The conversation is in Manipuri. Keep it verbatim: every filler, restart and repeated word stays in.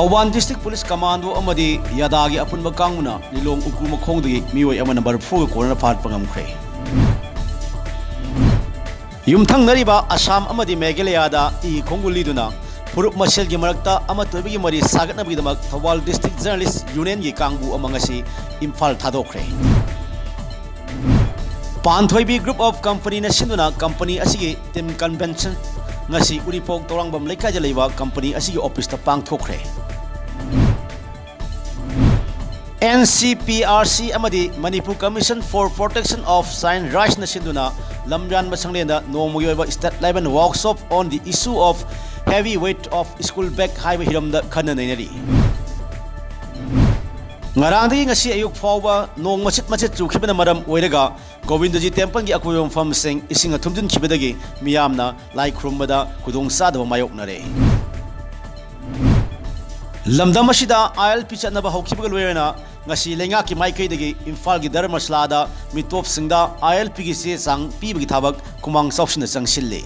ꯊꯧꯕꯥꯜ ꯗꯤꯁꯇ꯭ꯔꯤꯛ ꯄꯨꯂꯤꯁ ꯀꯃꯥꯟꯗꯣ ꯑꯃꯗꯤ ꯌꯥꯗꯥꯒꯤ ꯑꯄꯨꯟꯕ ꯀꯥꯡꯕꯨꯅ ꯂꯤꯂꯣꯡ ꯎꯈ꯭ꯔꯨꯜ ꯃꯈꯣꯡꯗꯒꯤ ꯃꯤꯑꯣꯏ ꯑꯃꯅ ꯃꯔꯐꯨꯒ ꯀꯣꯟꯅꯅ ꯐꯥꯒꯠꯄ ꯉꯝꯈ꯭ꯔꯦ꯫ ꯌꯨꯝꯊꯪꯅꯔꯤꯕ ꯑꯁꯥꯝ ꯑꯃꯗꯤ ꯃꯦꯘꯥꯂꯌꯥꯗ ꯏ ꯈꯣꯡꯒꯨꯜ ꯂꯤꯗꯨꯅ ꯐꯨꯔꯨꯞ ꯃꯁꯦꯜꯒꯤ ꯃꯔꯛꯇ ꯑꯃꯠꯇ ꯑꯣꯏꯕꯒꯤ ꯃꯔꯤ ꯁꯥꯒꯠꯅꯕꯒꯤꯗꯃꯛ ꯊꯧꯕꯥꯜ ꯗꯤꯁꯇ꯭ꯔꯤꯛ ꯖꯔꯅꯦꯂꯤꯁ ꯌꯨꯅꯤꯌꯟꯒꯤ ꯀꯥꯡꯕꯨ ꯑꯃ ꯉꯁꯤ ꯏꯝꯐꯥꯜ ꯊꯥꯗꯣꯛꯈ꯭ꯔꯦ꯫ ꯄꯥꯟꯊꯣꯏꯕꯤ Group of Companyꯅ ꯁꯤꯟꯗꯨꯅ ꯀꯝꯄꯅꯤ ꯑꯁꯤꯒꯤ ꯇꯤꯝ ꯀꯟꯚꯦꯟꯁꯟ ꯉꯁꯤ ꯎꯔꯤꯄꯣꯛ ꯇꯧꯔꯥꯡꯕꯝ ꯂꯩꯀꯥꯏꯗ ꯂꯩꯕ ꯀꯝꯄꯅꯤ ꯑꯁꯤꯒꯤ ꯑꯣꯐꯤꯁꯇ ꯄꯥꯡꯊꯣꯛꯈ꯭ꯔꯦ꯫ NCPRC ꯑꯃꯗꯤ Manipur Commission for Protection of Child Rightsꯅ ꯁꯤꯟꯗꯨꯅ ꯂꯝꯌꯥꯟꯕ ꯁꯪꯂꯦꯟꯗ ꯅꯣꯡꯃꯒꯤ ꯑꯣꯏꯕ State Level Workshop on the Issue of Heavy Weight of School Bag ꯍꯥꯏꯕ ꯍꯤꯔꯝꯗ ꯈꯟꯅ ꯅꯩꯅꯔꯤ꯫ ꯉꯔꯥꯡꯗꯒꯤ ꯉꯁꯤ ꯑꯌꯨꯛ ꯐꯥꯎꯕ ꯅꯣꯡ ꯃꯆꯤꯠ ꯃꯆꯤꯠ ꯆꯨꯈꯤꯕꯅ ꯃꯔꯝ ꯑꯣꯏꯔꯒ ꯒꯣꯕꯤꯟꯗꯖꯤ ꯇꯦꯝꯄꯜꯒꯤ ꯑꯀꯣꯏꯕ ꯃꯐꯝꯁꯤꯡ ꯏꯁꯤꯡꯅ ꯊꯨꯝꯖꯤꯟꯈꯤꯕꯗꯒꯤ ꯃꯤꯌꯥꯝꯅ ꯂꯥꯏ ꯈꯨꯔꯨꯝꯕꯗ ꯈꯨꯗꯣꯡꯆꯥꯗꯕ ꯃꯥꯌꯣꯛꯅꯔꯦ꯫ ꯂꯝꯗꯝ ꯑꯁꯤꯗ ILP ꯆꯠꯅꯕ ꯍꯧꯈꯤꯕꯒ ꯂꯣꯏꯅꯅ ꯉꯁꯤ ꯂꯩꯉꯥꯛꯀꯤ ꯃꯥꯏꯀꯩꯗꯒꯤ ꯏꯝꯐꯥꯜꯒꯤ ꯙꯔꯃꯁꯂꯥꯗ ꯃꯤꯇꯣꯞꯁꯤꯡꯗ ILPꯒꯤ ꯆꯦ ꯆꯥꯡ ꯄꯤꯕꯒꯤ ꯊꯕꯛ ꯈꯨꯃꯥꯡ ꯆꯥꯎꯁꯤꯟꯅ ꯆꯪꯁꯤꯜꯂꯤ꯫